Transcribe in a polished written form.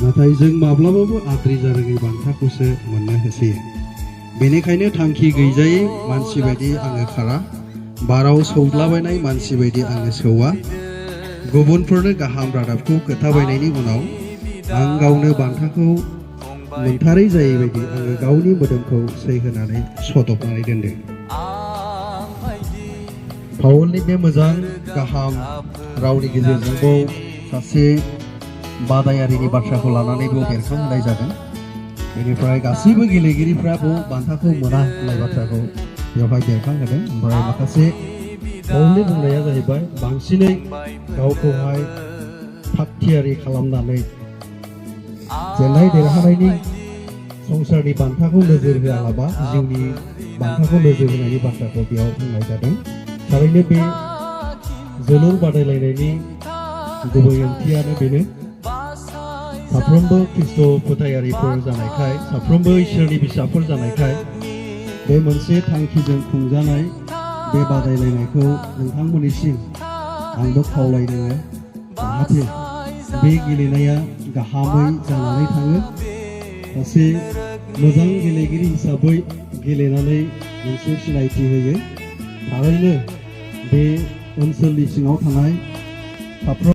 नाथाय जों माब्लाबाबो आद्रि जारोङै बान्थाखौसो मोननो होसोयो। बेनिखायनो थांखि गैजायै मानसि बायदि आङो खारा, बाराव सौग्लाबायनाय मानसि बायदि आङो सौवा। गुबुनफोरनो गाहाम रादाबखौ खोथाबायनायनि उनाव आं गावनो बान्थाखौ मोनथारै जायै बायदि आङो गावनि मोदोमखौ सैहोनानै सदबनानै दोनदों। पाउलनि बे मोजां गाहाम रावनि गेजेरजोंबो सासे बादायारिनि बाथ्राखौ लानानैबो बेरखांहोनाय जादों। बेनिफ्राय गासैबो गेलेगिरिफ्राबो बान्थाखौ मोना होननाय बाथ्राखौ बेवहाय बेरखांहोदों। ओमफ्राय माखासे पाउलनि बुंनाया जाहैबाय बांसिनै गावखौहाय थागथियारि खालामनानै जेननाय देरहानायनि संसारनि बान्थाखौ नोजोर होआलाबा जिउनि बान्थाखौ नोजोर होनायनि बाथ्राखौ बेयाव बुंनाय जादों। थारैनो बे जोलुर बादायलायनायनि गुबै ओंथियानो बेनो। साफ्रोमबो ख्रिस्ट' फोथायारिफोर जानायखाय, साफ्रोमबो इसोरनि फिसाफोर जानायखाय बे मोनसे थांखिजों खुंजानाय बे बादायलायनायखौ नोंथांमोननिसिम आंबो खावलायदों जाहाथे बे गेलेनाया गाहामै जानानै थाङो। सासे मोजां गेलेगिरि हिसाबै गेलेनानै मोनसे सिनायथि होयो। थारैनो बे ओनसोलनि सिङाव थानाय साफ्रोम